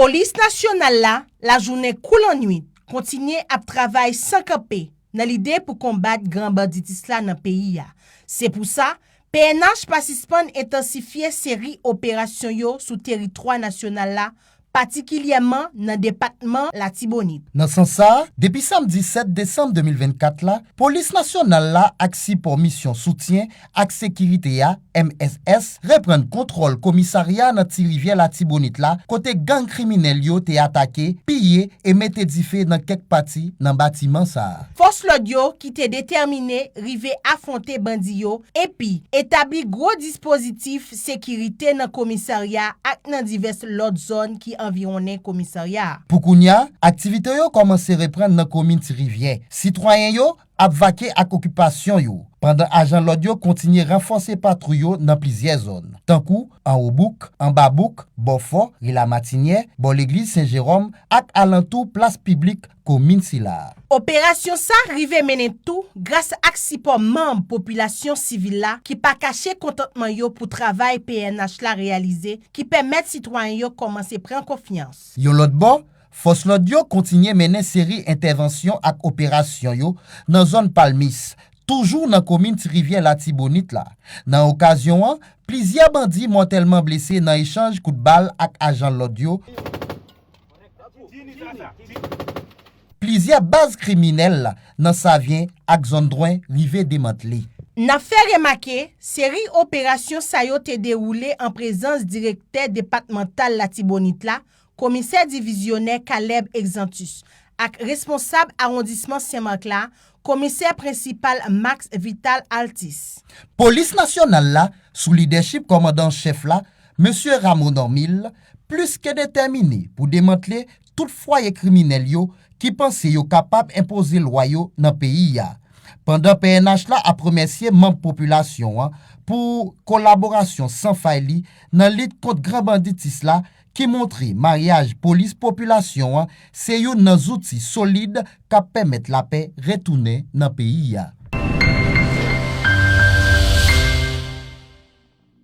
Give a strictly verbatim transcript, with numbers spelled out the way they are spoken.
Polis nasyonal la, lajounen kou lannwit, kontinye ap travay san kanpe nan lide pou konbat gran banditis la nan peyi a. Se pou sa, P N H pa sispann entansifye seri operasyon yo sou teritwa nasyonal la, patikilyèman nan depatman Latibonit. Nan sans sa a, depi samdi sèt desanm de mil vennkat la, Polis Nasyonal la ak sipò Misyon Soutyen ak Sekirite a, M S S, reprann kontwòl komisarya nan Ti Rivyè Latibonit la, kote gang kriminèl yo te atake, piye e mete dife nan kèk pati nan batiman sa a. Fòs lòd yo ki te detèmine rive afwonte bandi yo epi etabli gwo dispozitif sekirite nan komisarya ak nan divès lòt zòn ki anviwonnen komisarya a. Pou kounye a, aktivite yo kòmanse reprann nan komin Ti Rivyè. Sitwayen yo ap vake ak okipasyon yo, pandan ajan lòd yo kontinye ranfòse patwouy yo nan plizyè zòn, tankou Anwo Bouk, Anba Bouk, Bò Fò, Ri Lamatinyè, Bò Legliz Sen Jewòm ak alantou plas piblik komin sila a. Operasyon sa rive mennen tou gras ak sipò manm popilasyon sivil la ki pa kache kontantman yo pou travay P N H la reyalize, ki pèmèt sitwayen yo kòmanse pran konfyans. Yon lòt bò, fòs lòd yo kontinye mennen seri entèvansyon ak operasyon yo nan zòn Palmis, toujou nan komin Ti Rivyè Latibonit la. Nan okazyon an, plizyè bandi mòtèlman blese nan echanj kout bal ak ajan lòd yo. Plizyè baz kriminèl nan Savyen ak zòn Dwen rive demantle. N ap fè remake, seri operasyon sa yo te dewoule an prezans direktè depatmantal Latibonit la, komisè divizyonè Caleb Exantus, ak responsab awondisman Senmak la, komisè prensipal Max Vital Altis. Polis nasyonal la, sou lidèchip kòmandan an chèf la, mesye Rameau Normil, plis ke detèmine pou demantle tout fwaye kriminèl yo ki panse yo kapab enpoze lwa yo nan peyi a. Pandan P N H la ap remèsye manm popilasyon an pou kolaborasyon san fay li nan lit kont gran banditis la, ki montre maryaj polis popilasyon an se youn nan zouti solid k ap pèmèt lapè retounen nan peyi a.